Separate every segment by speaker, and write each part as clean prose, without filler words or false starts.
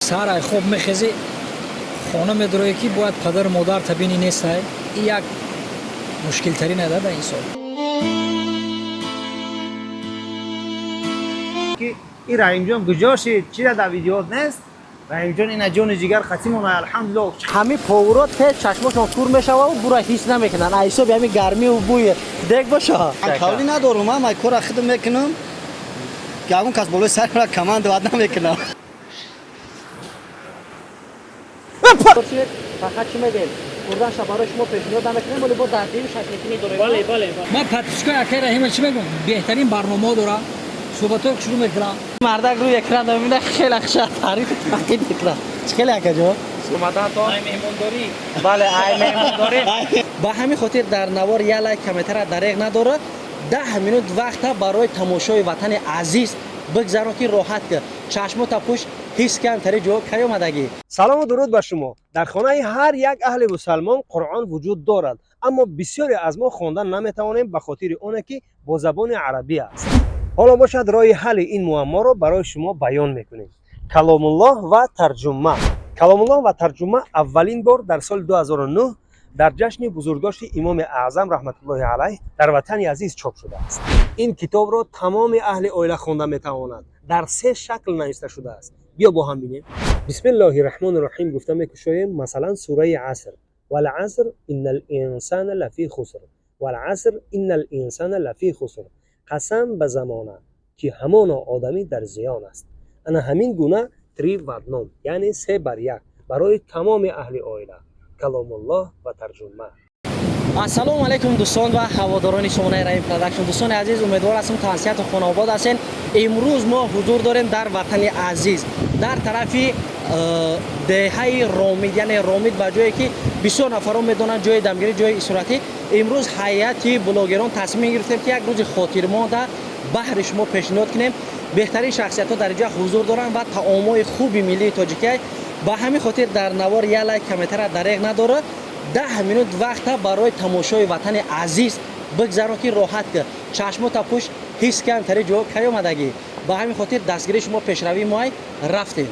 Speaker 1: Саҳар ай хоб мехезӣ, хона медароӣ, ки бояд падару модар табини нестай. И як мушкилтарин ада ба инсон.
Speaker 2: Ки ин Раҳимҷон куҷо шид? Чира дар видеот нест? Раҳимҷон ина ҷони ҷигар хатимона, алҳамдулиллоҳ.
Speaker 3: Ҳами поварҳо тез чашмошон кур мешавад, бура ҳис намекунанд. Аз ҳисоби ҳами гармию бӯи дег боша.
Speaker 4: Кавлӣ надорум, ман кора хидм мекунам. Ягон кас болои сари мара командовать намекунам.
Speaker 3: Фақат чӣ мегӯем, хӯрданша барои шумо пешниҳод намекунем, вале бо дар дили шашликинӣ дорем.
Speaker 1: Бале, бале. Ман подписчикои акай Раҳима чӣ мегӯм? Беҳтарин барномаҳо дорам, суҳбатҳои шурӯъ мекунам.
Speaker 3: Мардак рӯи экран мебина, хеле хуша таъриф тақид мекунад. Чӣ хеле, акаҷон?
Speaker 1: Ай меҳмондорӣ.
Speaker 3: Бале, ай меҳмондорӣ. Ба ҳамин хотир дар навор як лайк, комментара дареғ надорад. 10 минут вақта барои тамошои ватани азиз бигзарон, ки роҳат ки чашмота пӯш, ҳис кам тари ҷо кай омадагӣ.
Speaker 5: Салому дуруд ба шумо. Дар хонаи ҳар як аҳли мусалмон Қуръон вуҷуд дорад, аммо бисёре аз мо хондан наметавонем ба хотири оне ки бо забони арабӣ аст. Ҳоло бошад, роҳи ҳалли ин муамморо барои шумо баён мекунем. Каломуллоҳ ва тарҷума. Каломуллоҳ ва тарҷума аввалин бор дар соли 2009 дар ҷашни бузургдошти Имоми Аъзам раҳматуллоҳи алайҳ дар ватани азиз чоп шудааст. Ин китобро тамоми аҳли оила хонда метавонад. Дар се шакл нависта шудааст. Биё бо ҳам бинем. Бисмиллоҳи раҳмони раҳим гуфта мекушоем. Масалан, сураи Аср: валаср инна линсана лафи хуср, валаср инна линсана лафи хуср. Қасам ба замона, ки ҳамоно одамӣ дар зиён аст. Ана ҳамин гуна три в одном, яъне се бар як, барои тамоми аҳли оила. Каломуллоҳ ва тарҷума.
Speaker 3: Ассалому алайкум, дӯстон ва ҳаводорони сомонаи Раҳим Продакшн. Дӯстони азиз, умедвор ҳастем, тансиҳату хонаобод ҳастен. Имрӯз мо ҳузур дорем дар ватани азиз, дар тарафи деҳаи Ромид, яъне Ромид, ба ҷое ки бисёр нафарон медонанд, ҷои дамгирӣ, ҷои истироҳатӣ. Имрӯз ҳайати блогерон тасмим гирифтем, ки як рӯзи хотирмонда баҳри шумо пешниҳод кунем. Беҳтарин шахсиятҳо дар инҷа ҳузур доранд ва таомҳои хуби миллии тоҷикия. Ба ҳамин хотир дар навор як лайк, комментара дареғ надорад. 10 минут вақта барои тамошои ватани азиз бигзарон, ки роҳат ки чашмота пӯш, ҳис кам тари ҷо кай омадагӣ. Ба ҳамин хотир дастгирии шумо пешравии моай. Рафтем.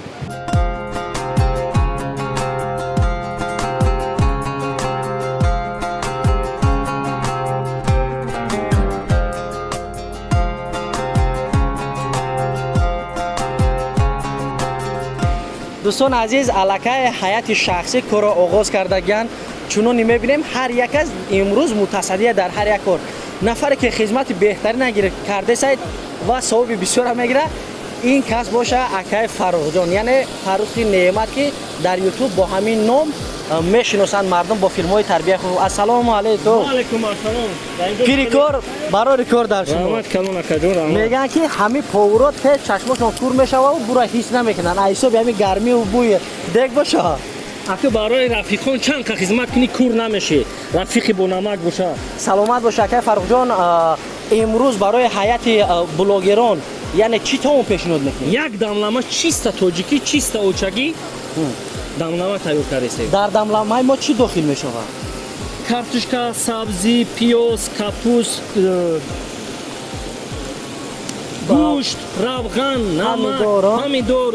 Speaker 3: Дӯстони азиз, аллакай ҳайати шахсӣ корро оғоз кардагиянд. Чуноне мебинем, ҳар як аз имрӯз мутасаддия дар ҳар як кор. Нафаре ки хизмати беҳтарин кардесайд ва савоби бисёра мегирад, ин кас боша акай Фаррухҷон, яъне Фаррухи Неъмат, ки дар Ютуб бо ҳамин ном мешиносанд мардум, бо филмҳои тарбия хуб. Ассалому алайкум.
Speaker 6: Алайкум ассалом.
Speaker 3: Пири кор, барори кор дар шумо.
Speaker 6: Раҳмат калон, акаҷон, раҳмат.
Speaker 3: Мегӯянд, ки ҳами поварҳо тез чашмошон кур мешавад, бура ҳис намекунанд. Аз ҳисоби ҳами гармию бӯи дег боша.
Speaker 6: Ака, барои рафиқон чанд ка хизмат кунӣ, кур намешӣ. Рафиқи бо намак боша.
Speaker 3: Саломат боша, акай Фаррухҷон. Имрӯз барои ҳайати блогерон, яъне чӣ таом пешниҳод мекунед?
Speaker 6: Як дамлама чиста тоҷикӣ, чиста очагӣ дамлама тайёр кардесем.
Speaker 3: Дар дамламаи мо чӣ дохил мешавад?
Speaker 6: Картошка, сабзӣ, пиёз, капуст, гӯшт, равған, намак,
Speaker 3: Помидор, а?
Speaker 6: помидор,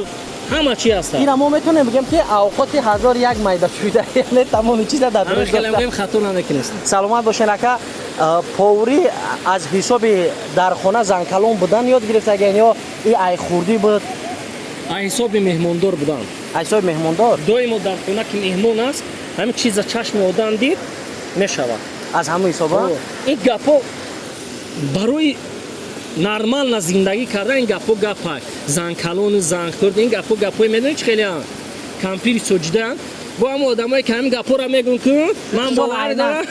Speaker 6: ҳама чи ҳаста.
Speaker 3: Ина мо метавонем бигем, ки авқоти ҳазор як майда шуда, яъне тамоми чиза дар
Speaker 6: Ҳамин
Speaker 3: дурӯз
Speaker 6: хеле
Speaker 3: дошта.
Speaker 6: мегӯем, хато намекунест.
Speaker 3: Саломат бошен, ака. Поварӣ аз ҳисоби дар хона занкалон будан ёд гирифтаген ё и ай хурдӣ буд?
Speaker 6: Аз ҳисоби меҳмондор будан.
Speaker 3: Аз ҳисоби меҳмондор.
Speaker 6: Доимо дар хона ки меҳмон аст, ҳамин чиза чашми одам дид мешавад.
Speaker 3: Аз ҳамон ҳисоба.
Speaker 6: Ин гапҳо барои нормально зиндагӣ кардан, ин гапҳо гапа занкалону занхӯрд, ин гапҳо гапҳои медонӣ чӣ хелеанд, кампири соҷидаанд. Бо ҳамон одамое ки ҳамин гапҳоро мегӯн, ку ман боварӣ дорам.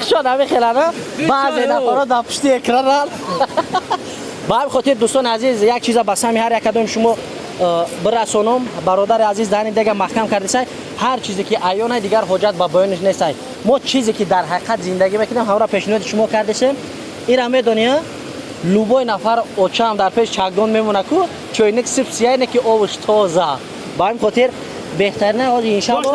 Speaker 3: Шод ҳамин хелана баъзе нафарҳо дар пушти экрананд. Ба ҳамин хотир, дӯстони азиз, як чиза ба сами ҳар як кадоми шумо бирасонам. Бародари азиз даҳани дега маҳкам кардисай. Ҳар чизе ки аёнай, дигар ҳоҷат ба баёниш нестай. Мо чизе ки дар ҳақиқат зиндагӣ мекунем, ҳамро пешниҳоди шумо кардисем. Ира медонӣ, любой нафар очам дар пеш чакдон мемона ку чойник сип сияйне ки овуш тоза. Ба ҳамин хотир беҳтарина ҳозир, иншалло.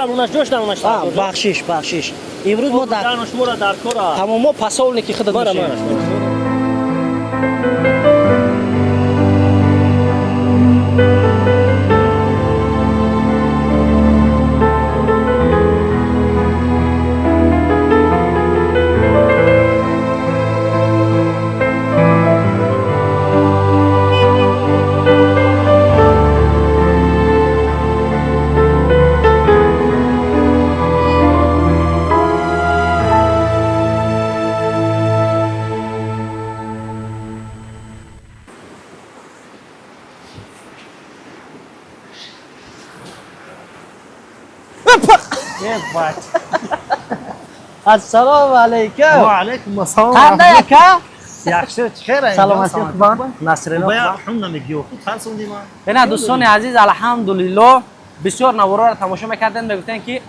Speaker 3: Бахшиш, бахшиш. Имрӯз мо дар
Speaker 6: Шуморо дар кора.
Speaker 3: Тамом, мо посольники худат мешем. Ассалому алайкум.
Speaker 2: Ва алайкум ассалом.
Speaker 3: Қандай, ака?
Speaker 2: Yaxshi, чӣ хел?
Speaker 3: Саломатӣ хубан, Насрино?
Speaker 2: Бая ҳум намегӣ, худ тарсондӣ ман.
Speaker 3: Ина, дӯстони азиз, алҳамдулилло, бисёр наворҳоро тамошо мекардем, мегуфтем, ки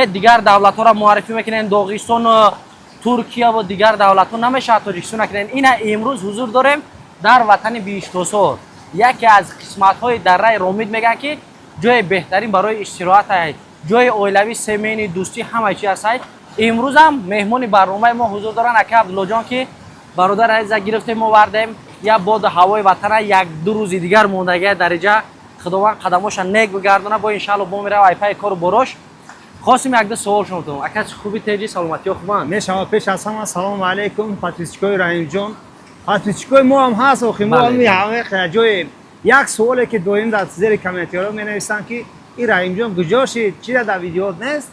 Speaker 3: дигар давлатҳоро муаррифӣ мекунем, Доғистону Туркия ва дигар давлатҳо, намешавад Тоҷикистон накунем. Ина, имрӯз ҳузур дорем дар ватани биҳиштосор, яке аз қисматҳои дарраи Ромид. Мегӯянд, ки ҷои беҳтарин барои истироҳат, ҷои оилавӣ, семейный, дӯстӣ, ҳама чи ҳастай. Имрӯзам меҳмони барномаи мо ҳузур доранд ака Абдуллоҷон, ки бародар азиза гирифтем, овардем як боду ҳавои ватана. Як ду рӯзи дигар мондагия дар иҷа. Худованд қадамоша нек бигардона. Бо иншаалло бо мерава айпаи кору борош. Хостем якду суол шумо кунем, ака. Хуби, теҷи, саломатиё хубанд?
Speaker 2: Мешава. Пеш аз ҳама, салому алайкум, подписчик ои Раҳимҷон. Подписчик ои мо ҳам ҳаст, охи мо ҳам ҷои. Як суоле, ки доим дар зери комментариҳо менависанд, ки ин Раҳимҷон куҷо шид, чира дар видеот нест?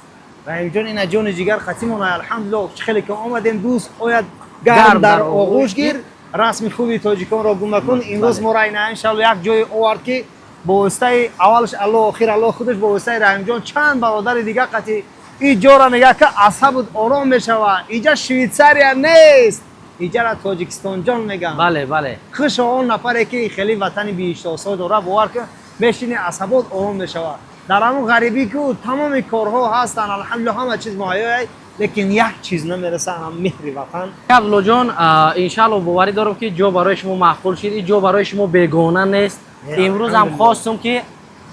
Speaker 2: Раҳимҷон ина ҷони ҷигар қатимона, алҳамдулилло. Чӣ хеле ки омадем, дӯст ояд гарм дар оғӯш гир, расми хуби тоҷиконро гум накун. Имрӯз моро ина иншалло як ҷое овард, ки бо воситаи аввалаш Алло, охир Алло худаш, бо воситаи Раҳимҷон чанд бародари дига қати ин ҷора мега, ки асабут ором мешавад. Иҷа Швейтсария нест, иҷара Тоҷикистонҷон мегӯянд.
Speaker 3: Бале, бале.
Speaker 2: Хушо он нафаре, ки хеле ватани биҳиштосо дорад. Бовар кун, мешини, асабот ором мешавад. Дар ҳамон ғарибӣ ку тамоми корҳо ҳастанд, алҳамдулилло, ҳама чиз муҳайё, лекин як чиз намераса, ҳам меҳри ватан.
Speaker 3: Абдуллоҷон, иншаалло, боварӣ дорам, ки ҷо барои шумо маъқул шид, ин ҷо барои шумо бегона нест. Имрӯз ҳам хостум, ки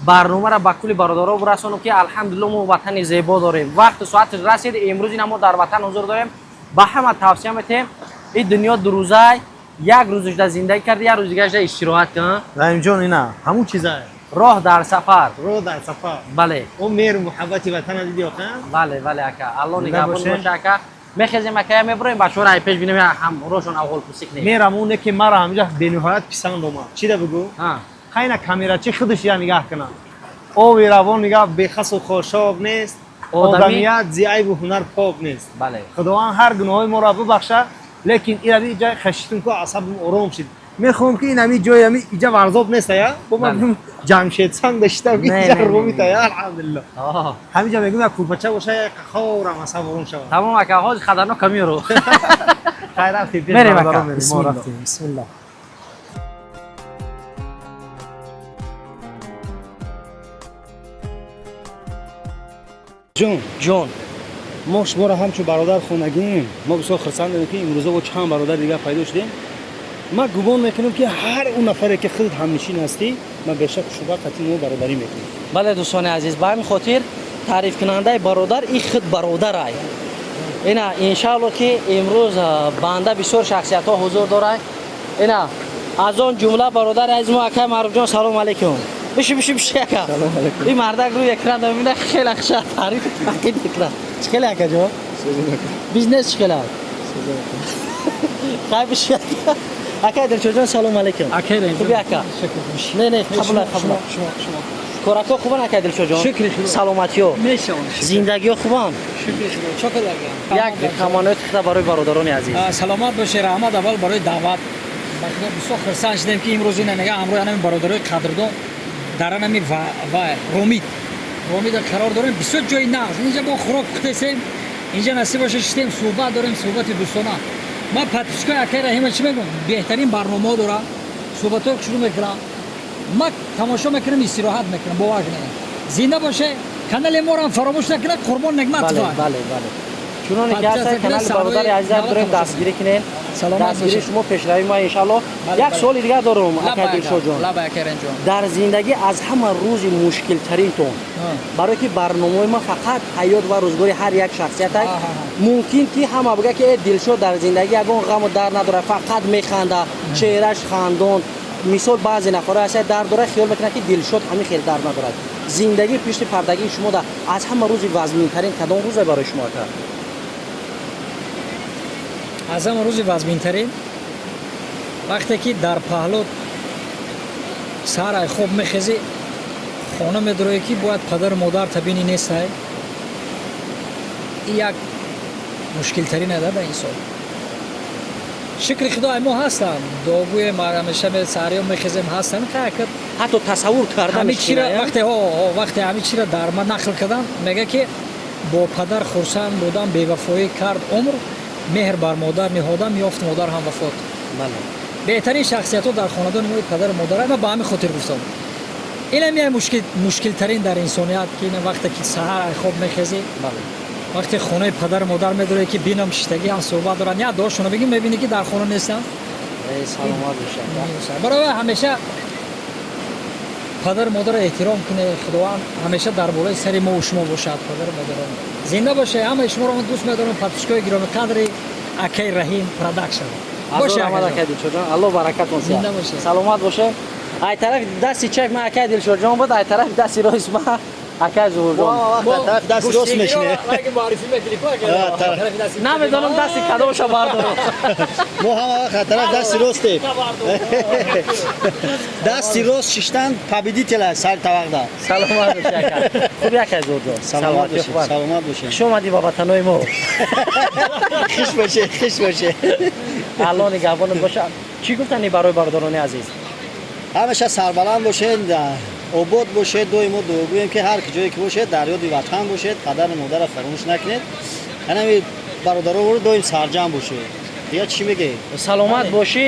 Speaker 3: барномаро ба кулли бародаро бирасонам, ки алҳамдулилло, мо ватани зебо дорем. Вақту соати расид, имрӯз ина мо дар ватан ҳузур дорем. Ба ҳама тавсия метиҳем: ин дунё дурӯзай, як рӯзашда зиндагӣ карди, як рӯз дигарашда истироҳат кун.
Speaker 2: Раҳимҷон, ина ҳамун чиза.
Speaker 3: Роҳ дар сафар.
Speaker 2: Роҳ дар сафар.
Speaker 3: Бале.
Speaker 2: О, меҳру муҳаббати ватана диди охи.
Speaker 3: Бале, бале, ака, Алло нигаҳбон боша, ака. Мехезем, ака, мебуроем, бачаҳоро ай пеш бинем, ҳамроҳшон аввал пурсӣ кунем.
Speaker 2: Мерам оне, ки мара ҳамҷа бениҳоят писанд омад. Чида бигӯ? Хайна, камерачи худаш я нигаҳ кунад. Оби равон нигаҳ, бехасу хошок нест, одамият зи айбу ҳунар пок нест. Худованд ҳар гуноҳои моро бибахшад, лекин ирави ҷай хашитун ку, асабам ором шид. Мехоҳам, ки ин ҳами ҷои ҳами иҷа Варзоб нест, ая бо ман Ҷамшед санг дошта иҷа ромита, алҳамдулилло. Ҳамиҷа мегӯм, як курпача боша, як хорам, асаб ором шавад.
Speaker 3: Тамом, ака, ҳозир хатарнок камеру.
Speaker 2: Хайр, рафтем.
Speaker 3: Мерем, ака.
Speaker 2: Бисмиллоҳ.
Speaker 1: Бисмиллоҳ.
Speaker 7: Ҷон.
Speaker 3: Ҷон.
Speaker 7: Мо шуморо ҳамчун бародар хонагием. Мо бисёр хурсандем, ки имрӯза бо чанд бародар дигар пайдо шудем. Ман гумон мекунам, ки ҳар он нафаре, ки худат ҳамнишин ҳастӣ, ман бешаку шубҳа қатъи мо бародарӣ мекунем.
Speaker 3: Бале, дӯстони азиз, ба ҳамин хотир таърифкунандаи бародар и худ бародарай. Ина, иншаалло, ки имрӯз банда бисёр шахсиятҳо ҳузур дорад. Ина, аз он ҷумла бародари азиз мо акай Маъруфҷон. Салому алайкум. Биши, биши, биши, ака. Ин мардак рӯи экран мебина, хеле хуша таъриф тақид мекунад. Чӣ хеле, акаҷон? Бизнес чӣ хеле? Хай, биши, ака. Дилшодҷон, салому алайкум. Хуби, ака? Не, не, қабула, қабула. Корако хубан, ака Дилшодҷон? Саломатиё, зиндагиё хубан? Як таманнои худа барои бародарони азиз.
Speaker 1: Саломат бошед, раҳмат аввал барои даъват. Ба худо, бисёр хурсанд шудем, ки имрӯз ина нега ҳамроҳи анами бародарои қадрдон дар анами ва Ромид, Ромида қарор дорем. Бисёр ҷои нағз. Инҷа мо хӯрок пухтесем, инҷа насиб боша, шитем, суҳбат дорем, суҳбати дӯстона. Ман подписчик ои акаи Раҳима чӣ мегӯм? Беҳтарин барномаҳо дорам, суҳбатҳои шурӯъ мекунам, ман тамошо мекунам, истироҳат мекунам. Бовар кунед, зинда боше. Канали моро фаромӯш накунед, Қурбон Негматова.
Speaker 3: Бале, бале. Чуноне ки ҳастад, канали бародари азизам дорем, дастгирӣ кунед. Дастгирии шумо пешравӣ мо, иншалло. Як суоли дигар дорам, ака Дилшодҷон. Дар зиндагӣ аз ҳама рӯзи мушкилтаринтон? Барое ки барномаи ма фақат ҳаёт ва рӯзгори ҳар як шахсият аст. Мумкин ки ҳама бигӯяд, ки э, Дилшод дар зиндагӣ ягон ғаму дард надорад, фақат механда, чеҳраш хандон. Мисол, баъзе нафарҳо ҳастанд, дард дорад, хиёл мекунанд, ки Дилшод ҳамин хел дард надорад. Зиндагии пишти пардагии шумо да аз ҳама рӯзи вазминтарин кадом рӯзе барои шумо, ака?
Speaker 1: Аз ҳама рӯзи вазминтарин вақте ки дар паҳлӯ саҳар ай хоб мехезӣ, хона медароӣ, ки бояд падару модар табини нестай. Ин як мушкилтарин ада ба инсон. Шукри Худо, мо ҳастам, дуогӯем, ҳамеша саҳариё мехезем, ҳастам.
Speaker 3: Ҳатто тасаввур карда.
Speaker 1: Ҳами чира вақте вақте ҳами чира дар ман нақл кардам, мега ки бо падар хурсанд будам, бевафоӣ кард умр, меҳр бар модар ниҳодам, ёфт модар ҳам вафот. Беҳтарин шахсиятҳо дар хонадони мо падару модар. Ман ба ҳамин хотир гуфтам, инам як мушкилтарин дар инсоният, ки ин вақте ки саҳар ай хоб мехезӣ, вақте хонаи падару модар медорӣ, ки бинам шиштагиам, суҳбат доранд, як дуошонро бигӣ, мебинӣ, ки дар хона нестанд.
Speaker 3: Саломат бошад.
Speaker 1: Барои ҳамеша падару модарро эҳтиром кунед. Худованд ҳамеша дар болои сари мо шумо бошад. Падару модарон зинда бошед. Ҳамаи шуморо ман дӯст медорам, подписчик ои гироми қадри акаи Раҳим Продакшн.
Speaker 3: Алло баракатон. Саломат бошед. Ай тарафи дасти чап ман акаи Дилшодҷон буд, ай тарафи дасти рост ман акаи Зуҳурҷон.
Speaker 4: Дасти рост мешинем.
Speaker 3: Намедонам, дасти кадомша бардорам.
Speaker 4: Мо ҳама вақт тараф дасти ростем. Дасти рост шиштан победитель аст сари тавақда.
Speaker 3: Саломат бошед, ака. Хуб, акаи Зуҳурҷон?
Speaker 4: Саломат бошед, саломат бошед.
Speaker 3: Хуш омадӣ ба ватанои мо.
Speaker 4: Хуш бошед, хуш бошед.
Speaker 3: Алло нигаҳбонат бошад. Чӣ гуфтанӣ барои бародарони азиз?
Speaker 4: Ҳамеша сарбаланд бошед, обод бошед. Доимо дуогӯем, ки ҳар ҷое ки бошед, дар ёди ватан бошед, падару модарро фаромӯш накунед, ҳанами бародароро доим сарҷамъ бошед. Дигар чӣ мегӯем?
Speaker 3: Саломат бошӣ.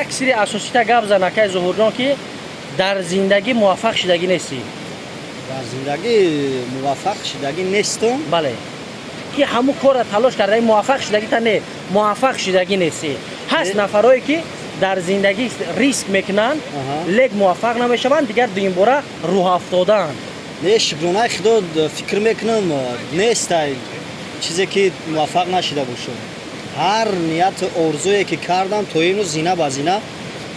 Speaker 3: Як сири асосита гап зан, акаи Зуҳурҷон, ки дар зиндагӣ муваффақ шудагӣ нестӣ.
Speaker 4: Дар зиндагӣ муваффақ шудагӣ нестам.
Speaker 3: Бале, ки ҳамун корро талош кардаи, муваффақ шудагита не, муваффақ шудагӣ нестӣ. Ҳаст нафарое, ки дар зиндагӣ риск мекунанд, лек муваффақ намешаванд, дигар дуюмбора рӯҳафтодаанд.
Speaker 4: Не, шукронаи Худо, фикр мекунам, нестай чизе, ки муваффақ нашида бошам. Ҳар нияту орзуе, ки кардам, то имрӯз зина ба зина,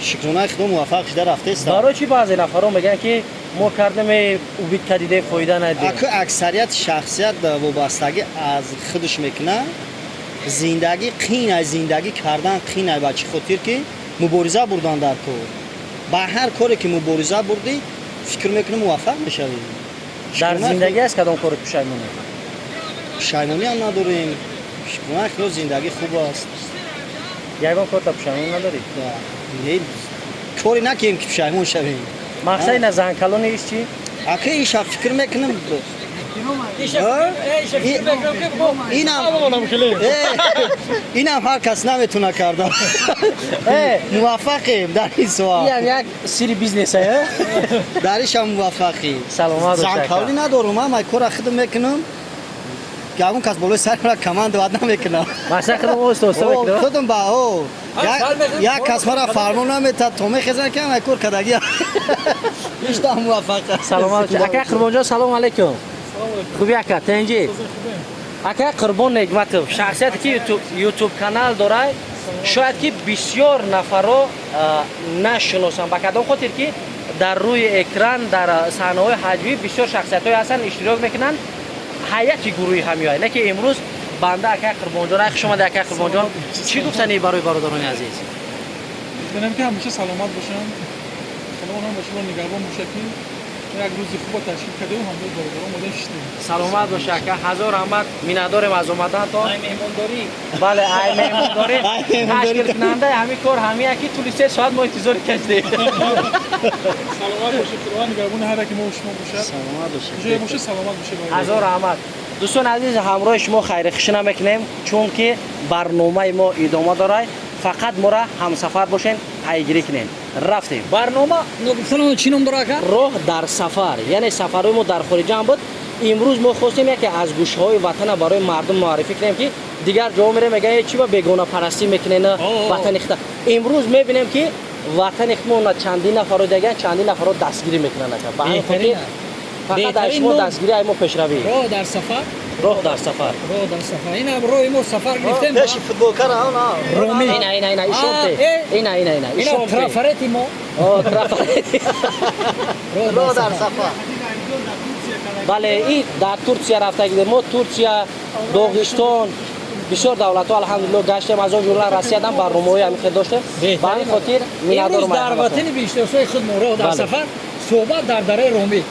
Speaker 4: шукронаи Худо, муваффақ шуда рафтестам.
Speaker 3: Барои чӣ баъзе нафарҳо мегӯянд, ки мо кардем, убытка дидем, фоида надидем?
Speaker 4: Аку аксарият шахсият вобастагӣ аз худаш мекунад. Зиндагӣ қин, зиндагӣ кардан қин. Ба чӣ хотир? Ки мубориза бурдан дар кор. Ба ҳар коре, ки мубориза бурдӣ, фикр мекунам, муваффақ мешавӣ.
Speaker 3: Дар зиндагӣ аст кадом кори пушаймонӣ?
Speaker 4: Пушаймониам надорем, шукронаи Худо, зиндагӣ хуб аст.
Speaker 3: Ягон корта пушаймон надорӣ?
Speaker 4: Не, коре накунем, ки пушаймон шавем.
Speaker 3: Мақсади на занкалони иш чӣ?
Speaker 4: Ака, иша фикр мекунам, инам инам ҳар кас наметуна карда. Муваффақем дар ин соат.
Speaker 3: Инам як сири бизнеса.
Speaker 4: Дар ишам муваффақем.
Speaker 3: Саломат бош.
Speaker 4: Занкалонӣ надорум, ман кора худам мекунам, ягон кас болои сари мара командовать намекунам.
Speaker 3: Масалан, худам оҳиста оҳиста мекунам.
Speaker 4: Худам ба о як кас мара фармон наметад, то мехезан, ки ҳамай кор кардагӣ, иштам муваффақ аст.
Speaker 3: Саломат бош, ака Қурбонҷон. Салому алайкум, хуби, ака? Тенҷи, ака Қурбон Негматов, шахсияте, ки Ютуб канал дорад, шояд ки бисёр нафарро нашиносанд. Ба кадом хотир? Ки дар рӯи экран, дар саҳнаҳои ҳаҷвӣ бисёр шахсиятҳое ҳастанд, иштирок мекунанд, ҳайати гурӯҳи ҳамёя. Не ки имрӯз банда ака Қурбонҷон. Ай, хуш омади, ака Қурбонҷон. Чӣ гуфтанӣ барои бародарони азиз?
Speaker 8: Гуфтанем, ки ҳамеша саломат бошанд, Худо ҳам ба шумо нигаҳбон бошад, ки як рӯзи хуба ташкил кардем, ҳамроҳи бародарон омадем, шиштем.
Speaker 3: Саломат боша, ака, ҳазор раҳмат, миннатдорем аз омадаатон.
Speaker 1: Ай меҳмондорӣ.
Speaker 3: Бале, ай меҳмондорӣ. Ташкилкунандаи ҳамин кор ҳамия, ки тӯли 3 соат мо интизори кашидем.
Speaker 8: Саломат бошед, Худованд нигаҳбони ҳар яке мо шумо бошад.
Speaker 4: Саломат бошед.
Speaker 8: Ҷое бошед, саломат бошед.
Speaker 3: Ҳазор раҳмат. Дӯстони азиз, ҳамроҳи шумо хайрихушӣ намекунем, чунки барномаи мо идома дорад. Фақат мора ҳамсафар бошен, пайгирӣ кунем. Рафтем.
Speaker 1: Барнома ногуфтанам чӣ ном дора, ака?
Speaker 3: Роҳ дар сафар, яъне сафарҳои мо дар хориҷа ҳам буд. Имрӯз мо хостем яке аз гӯшаҳои ватана барои мардум муаррифӣ кунем, ки дигар ҷо мерем, мегӯянд, чӣ ба бегонапарастӣ мекунен ватани хита. Имрӯз мебинем, ки ватани худмона чандин нафарро диган, чандин нафарро дастгирӣ мекунанд, ака. Ба ҳамин хотир фақат аз шумо дастгирӣ, ай мо пешравӣ.
Speaker 1: Роҳ дар сафар.
Speaker 3: Роҳ дар сафар.
Speaker 1: Роҳ дар сафар. Ина роҳи мо, сафар гирифтем.
Speaker 4: Пеши футболкара.
Speaker 1: Роми.
Speaker 3: Ина, ина, ина, ишонте. Ина, ина, ина.
Speaker 1: Ина трафарети мо.
Speaker 3: О, трафарети.
Speaker 4: Роҳ дар сафар.
Speaker 3: Бале, и дар Турсия рафтагиде мо, Турсия, Доғистон, бисёр давлатҳо, алҳамдулилло, гаштем, аз он ҷумла Россиядам барномаҳои ҳамин хел доштем. Ба ҳамин хотир
Speaker 1: имрӯз дар ватани бештосои худмо, роҳ дар сафар, суҳбат дар дараи Ромӣ.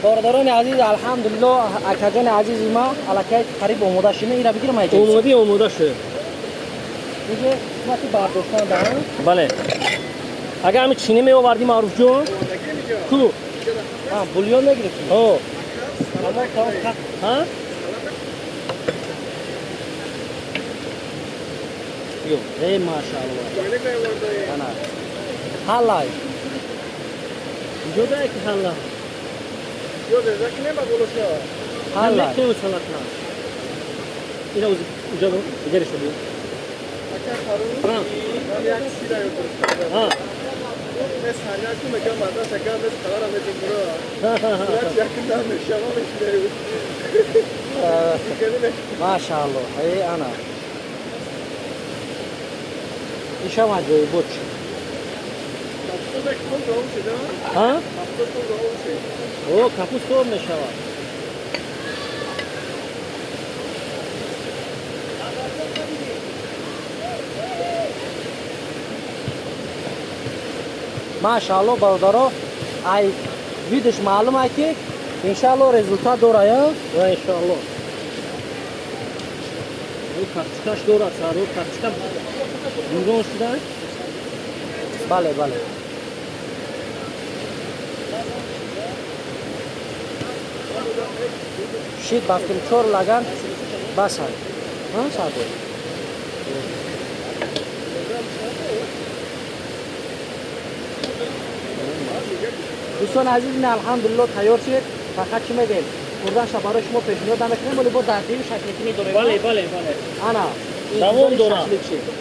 Speaker 3: Бародарони азиз, алҳамдулилло, акаҷони азизи ма аллакай қариб омода шуд. Ира бигирам.
Speaker 6: Омода, омода шуд.
Speaker 3: Диге қисмати бардоштан да.
Speaker 6: Бале, агар ҳами чинӣ меовардӣ, Маъруфҷон, ку.
Speaker 3: А, бульон мегирифтӣ?
Speaker 6: Ҳо.
Speaker 3: Тамом, тамом.
Speaker 6: Ҳа.
Speaker 3: Эй, машаалло. Ана. Ҳалай.
Speaker 6: Ҷодае ки ҳалла.
Speaker 3: Ҳалай.
Speaker 6: Мекунем салатна. Ина уҷа гериш шуди. Ҳа. Ҳа.
Speaker 3: Машаалло. Эй, ана. Ишам аҷоибот шуд.
Speaker 6: Ҳа? О, капуст об мешавад.
Speaker 3: Машаалло, бародаро, ай видиш маълум ай ки иншаалло результат дора, я?
Speaker 6: Ва иншаалло. Ӯ карточкаш дорад, саро карточка дурон шуда.
Speaker 3: Бале, бале. Шид бафтим чор лаган басай. Ҳа, сардор. Дӯстони азиз, ин алҳамдулилло тайёр шуд. Фақат чӣ мегӯем? Хӯрданша барои шумо пешниҳод намекунем, вале бо дар дили шашликӣ медорем.
Speaker 6: Бале, бале, бале.
Speaker 3: Ана,
Speaker 6: Давом
Speaker 3: интизори
Speaker 6: дорад.
Speaker 3: шашлик шед.